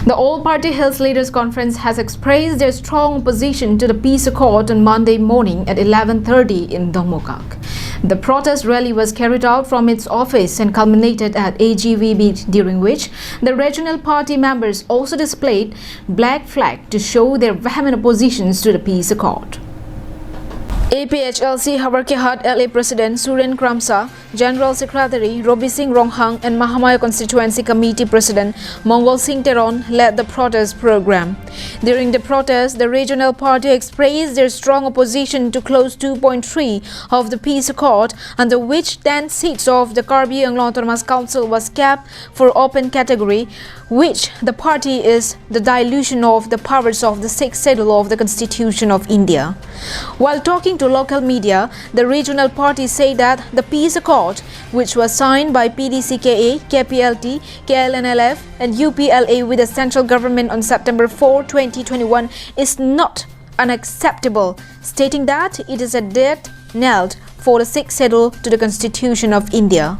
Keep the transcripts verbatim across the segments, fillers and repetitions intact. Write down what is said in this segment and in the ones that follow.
The All Party Hills Leaders Conference has expressed their strong opposition to the peace accord on Monday morning at eleven thirty in Dongmukak. The protest rally was carried out from its office and culminated at A G V B, during which the regional party members also displayed black flag to show their vehement oppositions to the peace accord. A P H L C Howraghat L A President Suren Kramsa, General Secretary Robi Singh Ronghang and Mahamaya Constituency Committee President Mongol Singh Teron led the protest program. During the protest, the regional party expressed their strong opposition to clause two point three of the peace accord, under which ten seats of the Karbi Anglong Autonomous Council was kept for open category, which the party is the dilution of the powers of the Sixth Schedule of the Constitution of India. While talking to local media, the regional party said that the peace accord, which was signed by P D C K A, K P L T, K L N L F and U P L A with the central government on September four, twenty twenty-one, is not unacceptable, stating that it is a death knell for the Sixth Schedule to the Constitution of India.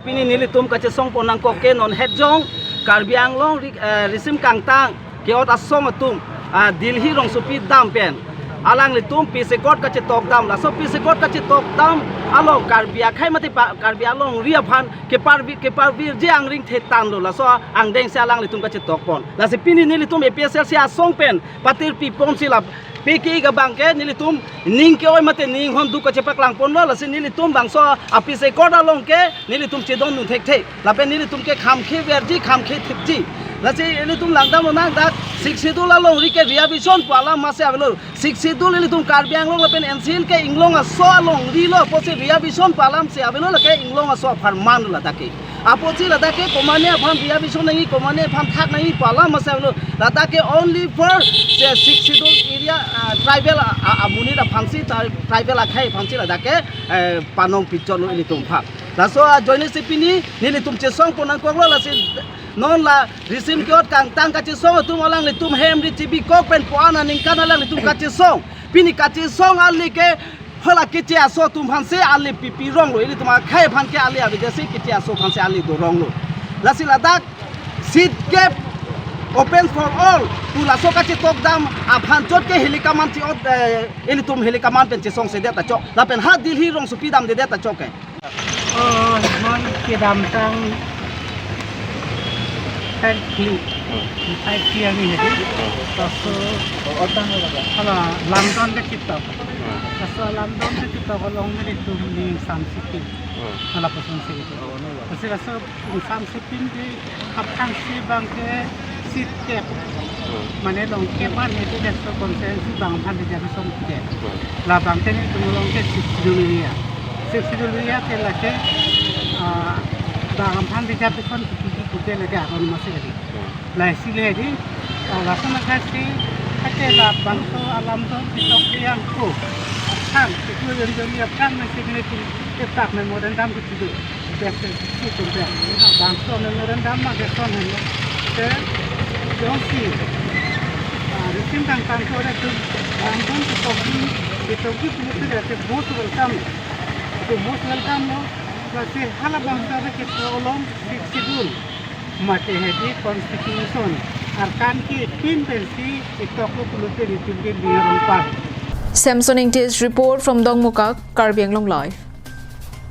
Pini nelitum kachesong pon nangkok ke non het jong Karbi Anglong ri-, eh, risim kangtang ke-ot asong atum, ah, Delhi rongsopi dam pen alanglitum peace accord kachetok dam, laso peace accord kachetok dam along Karbi akhei mate pa-, Karbi alongri aphan keparvi-, keparvirji angring thetan lo, laso angdeng si alanglitum kachetok pon. Lasi pini nelitum A P H L C asong pen patir pipon si lap piki ka bangke nelitum ning ke-oi mate ning hon duk kachepaklang ponlo, lasi nelitum bangso a peace accord along ke nelitum chedondun thekthe. Lapen nelitum ke khamkhe verji, khamkhe thipji. Lasi nelitum langdam lonang dak Sixth Schedule alongri ke revision pu alam masi avelo. Sixth Schedule nelitum Karbi Anglong lapen N C Hills ke inglong aso alongri lo, apotsi revision pu alam si avelo, lake inglong aso apharman lo ladak ke. Apotsi ladak ke komatne aphan revision nangji, komatne aphan thak nangji pu alam masi avelo. Ladak ke only for se Sixth Schedule area, ah, tribal, ah, ah, amonit aphansi, tri-, tribal akhei aphansi ladak ke, eh, panong pichot lo ilitum aphan. Laso ajoine si pini nelitum chesong pon nangkoklo, lasi non la risim ke-ot kangtang kachesong atum alanglitum hem ri chibi kok pen puan aningkan alanglitum kachesong. Pini kachesong ali ke hala keche aso atum aphansi ali pipi rong lo, ilitum akhei aphan ke ali avidesi keche aso aphansi ali do rong lo. Lasi ladak seat gap open for all pu laso kachetok dam aphan chot ke hilikaman chi-ot, eh, ilitum hilikaman pen chesong sedet ta chok. Lapen ha Delhi rongsopi damdedet ta chok ke. Oh, non kedamtang five P, Hmm. five P M ini hedi. Hmm. Laso, hala lamdon kechitok. Hmm. Laso lamdon kechitok along nelitum ning samsipin. Hmm. Hala pusong si itu. Oh, no, no. Laso, laso ning samsipin di aphrangsi bangke seat kep. Hmm. Mane long kep an hedi laso constituency bang aphan reservation kep. Hmm. Labang ke nelitum along ke Sixth Schedule area. Sixth Schedule area ke lake, ah, bang aphan reservation kiti kiti ke lake aron masi hedi. Hmm. Lasi le hedi, ah, laso nangkasi, kate labangso alamdon ketok yang ko. Aphrang, itu yang jadi aphrang nangsi nelitum ketak memorandum kiti do. Best si tum pe. Bangso memorandum ma ke son hen. Ke jongsi, ah, risim kangtang so re tum, lamdon ketoksi, ketoksi pulote ke most welcome. Ke most welcome lo. Lasi hala bangso ke ketok along Sixth Schedule mate hedi constitution arkan kepin pensi ketok lo pulote nelitum ke ning arong pang. Samson Ingti's report from Dongmukak, Karbi Anglong Live.